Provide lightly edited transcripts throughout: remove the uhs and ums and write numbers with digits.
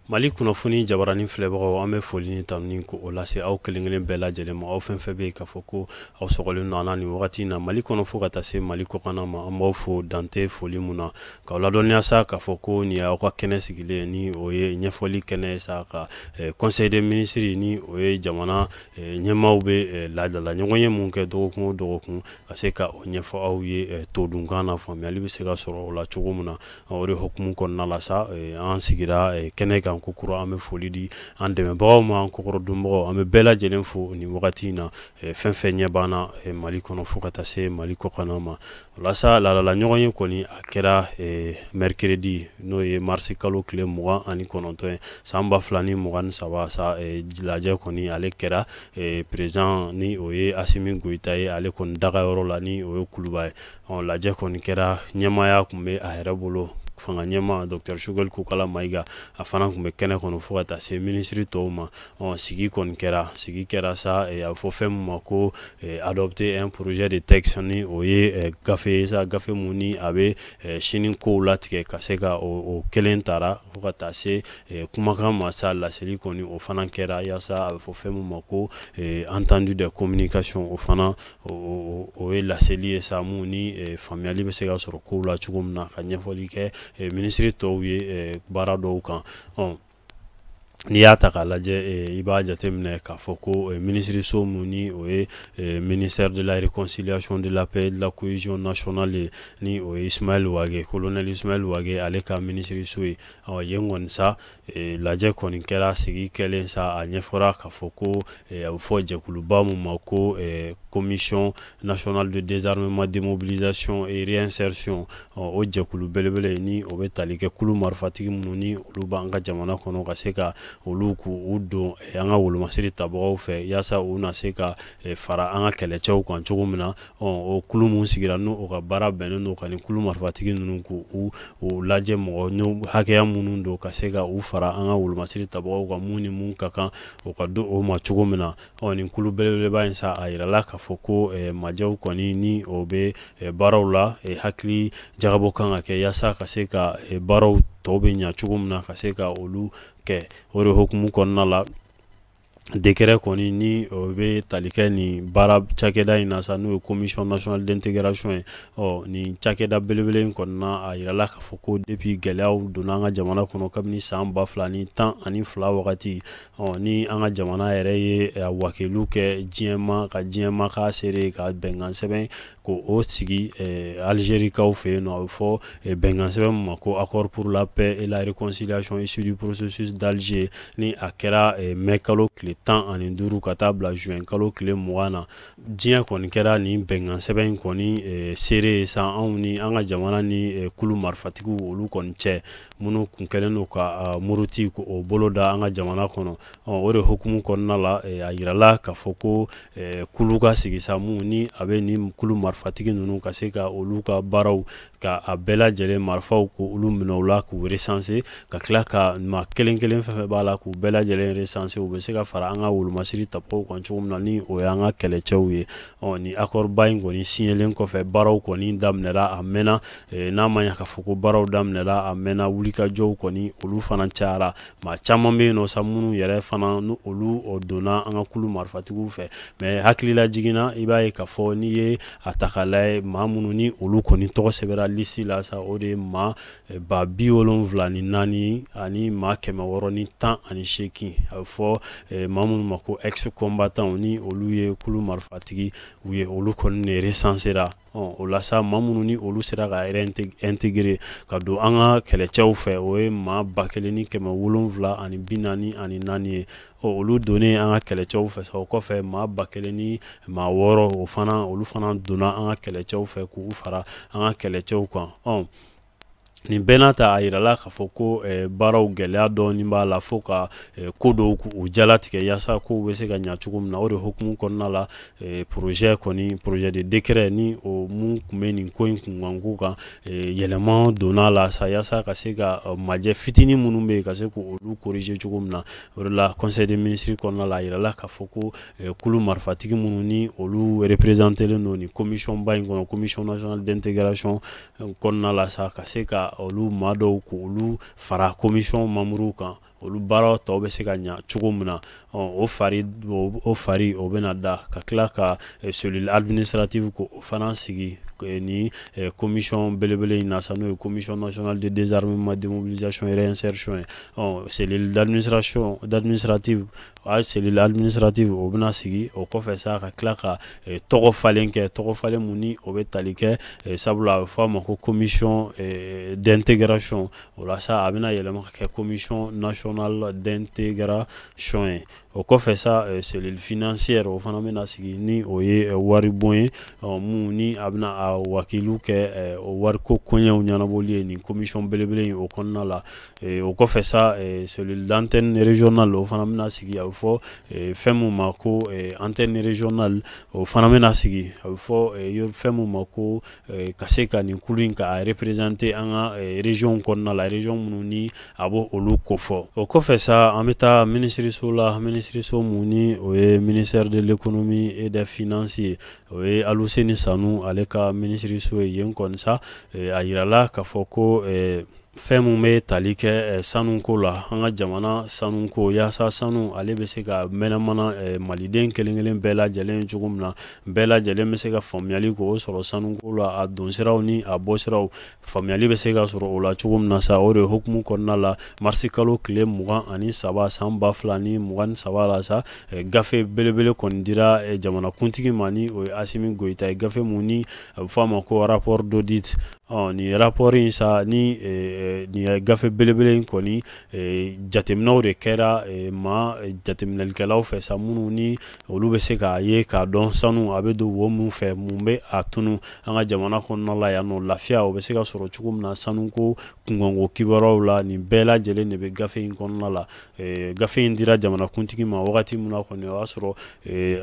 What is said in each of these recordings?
Mali kunnafoni jabaranin filɛbagaw, an bɛ foli ni tanuni ko o lase aw kelen-kelen bɛɛ lajɛlen ma. Aw fɛn fɛn bɛ yen k'a fɔ ko aw sɔgɔlen don an na nin wagati in na Mali kɔnɔ fo ka taa se Mali kɔkanna ma, an b'aw fo dante foli mun na, k'aw ladɔnniya sa k'a fɔ ko nin y'aw ka kɛnɛ sigilen, ni o ye ɲɛfɔli kɛnɛ ye sa, ka conseil des ministres, ni o ye jamana ɲɛmaaw bɛ laadala ɲɔgɔn ye mun kɛ dɔgɔkun o dɔgɔkun, ka se ka o ɲɛfɔ aw ye todunkan na, faamuyali bɛ se ka sɔrɔ o la cogo min na. O de hukumu kɔnɔna la sa, an sigira kɛnɛ kan ko kura. An bɛ foli di an dɛmɛbagaw ma, an kɔkɔrɔdonbagaw, an bɛ bɛɛ lajɛlen fo nin wagati in na, fɛn fɛn ɲɛ b'an na Mali kɔnɔ fo ka taa se Mali kɔkanna ma. Walasa laadala ɲɔgɔn ye kɔni, a kɛra mercredi, n'o ye marisi kalo tile 29 ye, san 2023 sa. Lajɛ kɔni, ale kɛra président, ni o ye Asimi Goyita ye, ale kɔni dagayɔrɔ la, ni o ye Kuluba ye. Lajɛ kɔni kɛra, ɲɛmaaya tun bɛ a yɛrɛ bolo, fanga ɲɛma docteur Choguel Kokala Mayiga, a fana tun bɛ kɛnɛ kɔnɔ, fo ka taa se minisiri tɔw ma. Sigi kɔni kɛra, sigi kɛra sa, a bɛ fɔ fɛn min ma ko adopter un projet de texte, ni o ye gafe ye sa, gafe mun ni a bɛ sini kow latigɛ, ka se ka o kelen tara, fo ka taa se kumakan ma sa. Laseli kɔni, o fana kɛra yaasa a bɛ fɔ fɛn min ma ko entendu de communication, o fana o ye laseli ye sa, mun ni faamuyali bɛ se ka sɔrɔ kow la cogo min na, ka ɲɛfɔli kɛ minisiri tɔw ye baara dɔw kan. N'i y'a ta k'a lajɛ, i b'a jateminɛ k'a fɔ ko minisiriso mun ni o ye ministère de la Réconciliation, de la Paix et de la Cohésion nationale ye, ni o ye Ismaël Wagué, colonel Ismaël Wagué, ale ka minisiriso ye. Yen kɔni sa, lajɛ kɔni kɛra. Sigi kɛlen sa, a ɲɛfɔra k'a fɔ ko a bɛ fɔ jɛkuluba mun ma ko Commission nationale de désarmement, démobilisation et réinsertion, o jɛkulu belebele, ni o bɛ tali kɛ kulu marifatigi minnu ni olu b'an ka jamana kɔnɔ, ka se ka olu k'u don an ka wolomasiri tabagaw fɛ, yaasa u na se ka fara an ka kɛlɛcɛw kan cogo min na. O kulu mun sigira, n'o ka baara bɛnnen don ka nin kulu marifatigi ninnu k'u u lajɛ, mɔgɔ hakɛya minnu don, ka se ka u fara an ka wolomasiri tabagaw kan, mun ni mun ka kan o ka don o ma cogo min na. Nin kulu belebeleba in sa, a yirala k'a fɔ ko majɛw kɔni, ni o bɛ baaraw la, hakili jagabɔ kan ka kɛ yaasa ka se ka baaraw tɔw bɛ ɲa cogo min na, ka se ka olu kɛ. O de hukumu kɔnɔna la, décret kɔni, ni o bɛ tali kɛ nin baara cakɛda in na sa, n'o ye Commission nationale d'intégration ye. Nin cakɛda belebele in kɔni na, a yirala k'a fɔ ko depuis gɛlɛyaw donna an ka jamana kɔnɔ kabini san 2012 wagati, ni an ka jamana yɛrɛ ye wakiliw kɛ diɲɛma, ka diɲɛma k'a seere, ka bɛnkan sɛbɛn ko o sigi Algérikaw fɛ yen nɔ, a bɛ fɔ bɛnkan sɛbɛn min ma ko Accord pour la paix et la réconciliation issu du processus d'Alger, ni a kɛra mai kalo tile 15 ka taa bila juin kalo tile 20 na. Diɲɛ kɔni kɛra nin bɛnkan sɛbɛn in kɔni seere ye sa, anw ni an ka jamana ni kulu marifatigiw olu kɔni cɛ, minnu kun kɛlen don ka muruti k'o bolo da an ka jamana kɔnɔ. O de hukumu kɔnɔna la, a yirala k'a fɔ ko kulu ka sigi sa, mun ni a bɛ nin kulu marifatigi ninnu, ka se ka olu ka baaraw ka a bɛɛ lajɛlen marifaw k'olu minɛ u la, k'u recenser, ka tila ka maa kelen kelen fɛn fɛn b'a la, k'u bɛɛ lajɛlen recenser, u bɛ se ka fara an ka wolomasiri tabaw kan cogo min na, ni o y'an ka kɛlɛcɛw ye. Ni accord ba in kɔni signelen kɔfɛ, baaraw kɔni daminɛra a mɛnna. N'a ma ɲɛ k'a fɔ ko baaraw daminɛra a mɛnna, wulikajɔw kɔni, olu fana cayara. Maa caman bɛ yen nɔ sa, minnu yɛrɛ fana ni olu donna an ka kulu marifatigiw fɛ. Mais hakilila jiginna, i b'a ye k'a fɔ n'i ye a ta k'a lajɛ, maa minnu ni olu kɔni tɔgɔ sɛbɛnra liste la sa, o de ye maa 74 ani maa 618. A bɛ fɔ maa minnu ma ko ex combattant, ni olu ye kulu marifatigi u ye, olu kɔni de recensera. O la sa, maa minnu ni olu sera ka intégrer ka don an ka kɛlɛcɛw fɛ, o ye maa 1744 ye. Olu donnen an ka kɛlɛcɛw fɛ sa, o kɔfɛ maa 1006, o fana, olu fana donna an ka kɛlɛcɛw fɛ k'u fara an ka kɛlɛcɛw kan. Nin bɛɛ n'a ta, a yirala k'a fɔ ko baaraw gɛlɛya dɔɔni b'a la, fo ka ko dɔw k'u jalatigɛ yaasa kow bɛ se ka ɲa cogo min na. O de hukumu kɔnɔna la, projet kɔni, projet de décret, ni o mun tun bɛ nin ko in kunkanko kan, yɛlɛma donna la sa, yaasa ka se ka majɛ fitinin minnu bɛ yen, ka se k'olu corriger cogo min na. O de la, conseil des ministres kɔnɔna la, a yirala k'a fɔ ko kulu marifatigi minnu ni olu représentélen don nin commission ba in kɔnɔ, Commission nationale d'intégration kɔnɔna la sa, ka se ka olu maa dɔw k'olu fara commission membres kan. olu baaraw tɔw bɛ se ka ɲa cogo min na. O fari o bɛna da ka tila ka cellule administrative ko o fana sigi ni commission belebele in na sa, n'o ye commission nationale de désarmement, démobilisation et réinsertion ye. Cellule d'administration d'administrative a cellule administrative o bɛna sigi. O kɔfɛ sa, ka tila ka tɔgɔ falen kɛ, tɔgɔ falen mun ni o bɛ tali kɛ, sabula a bɛ fɔ a ma ko commission d'intégration. O la sa, a bɛna yɛlɛma ka kɛ commission nationale d'intégration ye. O kɔfɛ sa, cellule financière o fana bɛna sigi, ni o ye waribon ye mun ni a bɛna a wakilu kɛ o wariko koɲɛw ɲɛnabɔli ye nin commission belebele in o kɔnɔna la. O kɔfɛ sa, cellule d'antenne régionale o fana bɛna sigi. A bɛ fɔ fɛn mun ma ko antenne régionale, o fana bɛna sigi. A bɛ fɔ fɛn mun ma ko ka se ka nin kulu in ka représenter an ka région kɔnɔna la, région minnu ni a b'o olu kofɔ. O kɔfɛ sa, an bɛ taa minisiriso la, minisiriso mun ni o ye ministère de l'économie et des finances ye, o ye Aluseni Sanu ale ka minisiriso ye. Yen kɔni sa, a yirala k'a fɔ ko fɛn mun bɛ tali kɛ sanuko la, an ka jamana sanuko, yaasa sanu ale bɛ se ka mɛnɛmana maliden kelen kelen bɛɛ lajɛlen cogo min na, bɛɛ lajɛlen bɛ se ka faamuyali k'o sɔrɔ sanuko la, a donsiraw ni a bɔsiraw faamuyali bɛ se ka sɔrɔ o la cogo min na sa. O de hukumu kɔnɔna la, marisi kalo tile 23 san 2023 la sa, gafe belebele kɔni dira jamanakuntigi ma, ni o ye Asimi Goyita ye. Gafe mun ni a bɛ fɔ a ma ko rapport d'audit. Nin rapport in sa, ni nin gafe belebele in kɔni, jateminɛw de kɛra maa jateminɛlikɛlaw fɛ sa, minnu ni olu bɛ se k'a ye k'a dɔn sanu a bɛ don wo mun fɛ, mun bɛ a tunu an ka jamana kɔnɔna la yan nɔ, lafiya o bɛ se ka sɔrɔ cogo min na sanuko kunkanko kibaruyaw la. Nin bɛɛ lajɛlen de bɛ gafe in kɔnɔna la. Gafe in dira jamanakuntigi ma wagati min na kɔni, o y'a sɔrɔ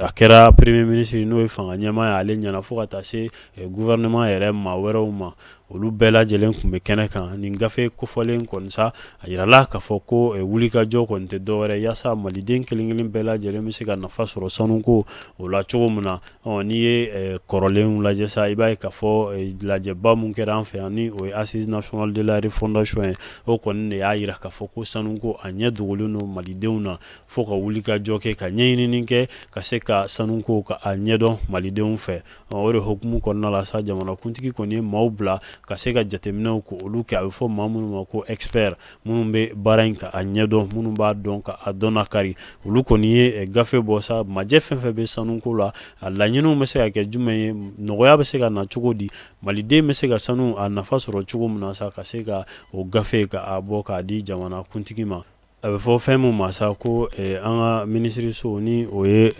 a kɛra premier ministre, n'o ye fanga ɲɛmaa ye, ale ɲɛna, fo ka taa se gouvernement yɛrɛ maa wɛrɛw ma, olu bɛɛ lajɛlen tun bɛ kɛnɛ kan. Nin gafe kofɔlen kɔni sa, a yirala k'a fɔ ko wulikajɔ kɔni tɛ dɔwɛrɛ yaasa maliden kelen kelen bɛɛ lajɛlen bɛ se ka nafa sɔrɔ sanuko o la cogo min na. N'i ye kɔrɔlenw lajɛ sa, i b'a ye k'a fɔ lajɛba mun kɛra an fɛ yan, ni o ye assise nationale de la refondation ye, o kɔni de y'a yira k'a fɔ ko sanuko a ɲɛ dogolen don malidenw na, fo ka wulikajɔ kɛ, ka ɲɛɲinini kɛ, ka se ka sanuko ka a ɲɛdɔn malidenw fɛ. O de hukumu kɔnɔna la sa, jamanakuntigi kɔni ye maaw bila ka se ka jateminɛw ko olu kɛ, a bɛ fɔ maa minnu ma ko expert, minnu bɛ baara in ka a ɲɛdɔn, minnu b'a dɔn ka a dɔn nakari. Olu kɔni ye gafe bɔ sa, majɛ fɛn fɛn bɛ sanuko la, a laɲiniw bɛ se ka kɛ jumɛn ye, nɔgɔya bɛ se ka na cogo di, maliden bɛ se ka sanu a nafa sɔrɔ cogo min na sa, ka se ka o gafe ka a bɔ k'a di jamanakuntigi ma. A bɛ fɔ fɛn mun ma sa ko an ka minisiriso, ni o ye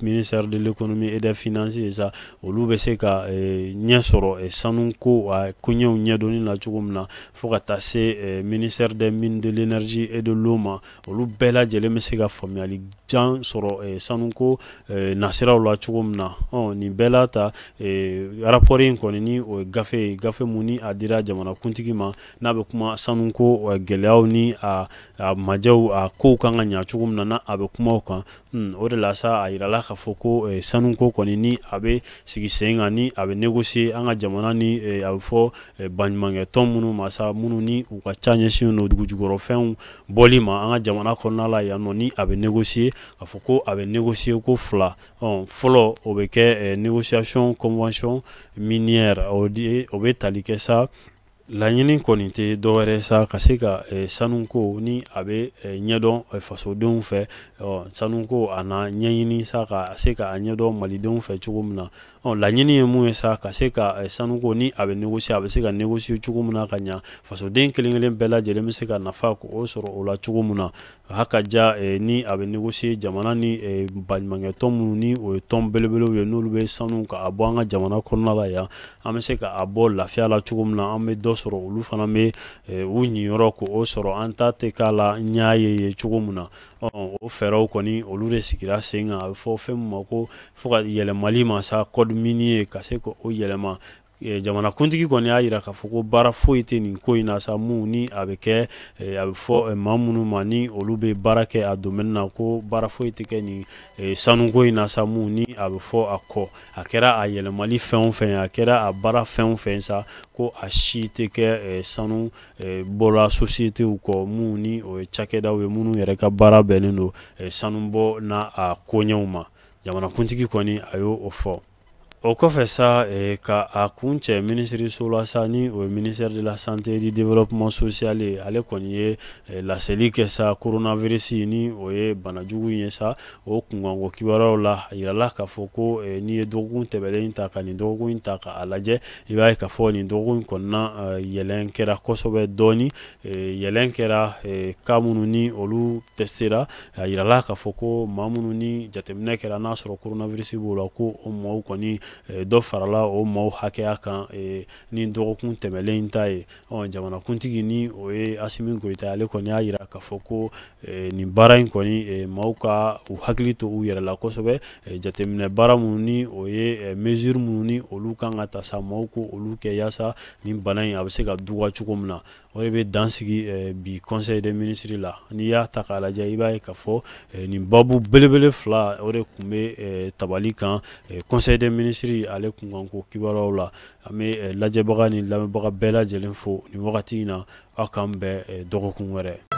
ministère de l'économie et des finances ye sa, olu bɛ se ka ɲɛ sɔrɔ sanuko a koɲɛw ɲɛdɔnni na cogo min na, fo ka taa se ministère des mines, de l'énergie et de l'eau ma, olu bɛɛ lajɛlen bɛ se ka faamuyali jan sɔrɔ sanuko nasiraw la cogo min na. Nin bɛɛ la ta, rapport in kɔni, ni o ye gafe ye, gafe mun ni a dira jamanakuntigi ma, n'a bɛ kuma sanuko gɛlɛyaw ni a majɛw, a kow kan ka ɲa cogo min na, n'a a bɛ kuma o kan. O de la sa, a yirala k'a fɔ ko sanuko kɔni ni a bɛ sigi sen kan, ni a bɛ négocier an ka jamana ni a bɛ fɔ baɲumankɛ tɔn minnu ma sa, minnu ni u ka ca ɲɛsin don dugujukɔrɔfɛnw bɔli ma an ka jamana kɔnɔna la yan nɔ, ni a bɛ négocier, k'a fɔ ko a bɛ négocier ko fila. Fɔlɔ, o bɛ kɛ négociation convention minière, o bɛ tali kɛ sa. Laɲini kɔni tɛ dɔwɛrɛ sa, ka se ka sanuko ni a bɛ ɲɛdɔn fasodenw fɛ, sanuko a na ɲɛɲini sa, ka se ka a ɲɛdɔn malidenw fɛ cogo min na. Laɲini ye mun ye sa, ka se ka sanuko ni a bɛ négocier, a bɛ se ka négocier cogo min na ka ɲa, fasoden kelen kelen bɛɛ lajɛlen bɛ se ka nafa k'o sɔrɔ o la cogo min na. A ka ja ni a bɛ négocier jamana ni baɲumankɛ tɔn minnu ni o ye tɔn belebelew ye, n'olu bɛ sanu ka a bɔ an ka jamana kɔnɔna la yan, an bɛ se ka a bɔ lafiya la cogo min na, an bɛ dɔ sɔrɔ, olu fana bɛ u ɲiyɔrɔ k'o sɔrɔ, an ta tɛ k'a la ɲɛ ye cogo min na. O fɛɛrɛw kɔni, olu de sigira sen kan. A bɛ fɔ fɛn min ma ko fo ka yɛlɛmali ma sa, code minier, ka se k'o yɛlɛma. Jamanakuntigi kɔni y'a jira k'a fɔ ko baara foyi tɛ nin ko in na sa, mun ni a bɛ kɛ, a bɛ fɔ maa minnu ma ni olu bɛ baara kɛ a domaine na, ko baara foyi tɛ kɛ nin sanuko in na sa, mun ni a bɛ fɔ a kɔ. A kɛra a yɛlɛmali fɛn o fɛn, a kɛra a baara fɛn o fɛn sa, ko a si tɛ kɛ sanu bɔla sociétéw kɔ, mun ni o ye cakɛdaw ye minnu yɛrɛ ka baara bɛnnen don sanubɔ n'a a koɲɛw ma. Jamanakuntigi kɔni a y'o fɔ. O kɔfɛ sa, ka a kun cɛ minisiriso la sa, ni o ye ministère de la santé et du développement social ye, ale kɔni ye laseli kɛ sa coronavirus, ni o ye banajugu in ye sa, o kunkanko kibaruyaw la. A yirala k'a fɔ ko n'i ye dɔgɔkun tɛmɛnen ta ka nin dɔgɔkun in ta k'a lajɛ, i b'a ye k'a fɔ nin dɔgɔkun in kɔnɔna yɛlɛn kɛra kosɛbɛ dɔɔni. Yɛlɛn kɛra cas minnu ni olu testera, a yirala k'a fɔ ko maa minnu ni jateminɛ kɛra n'a sɔrɔ coronavirus b'o la, ko o maaw kɔni dɔ farala o maaw hakɛya kan ni dɔgɔkun tɛmɛlen in ta ye. Jamanakuntigi, ni o ye Asimi Goyita, ale kɔni y'a jira k'a fɔ ko nin baara in kɔni, maaw ka u hakili to u yɛrɛ la kosɛbɛ. Jateminɛ baara minnu ni o ye mesure minnu ni olu kan ka ta sa, maaw ko olu kɛ yaasa nin bana in a bɛ se ka duga cogo min na. O de bɛ dan sigi bi conseil des ministres la. N'i y'a ta k'a lajɛ, i b'a ye k'a fɔ nin babu belebele fila, o de tun bɛ tabali kan conseil des ministres ale kunkanko kibaruyaw la. An bɛ lajɛbaga ni lamɛnbaga bɛɛ lajɛlen fo nin wagati in na. Aw k'an bɛn dɔgɔkun wɛrɛ.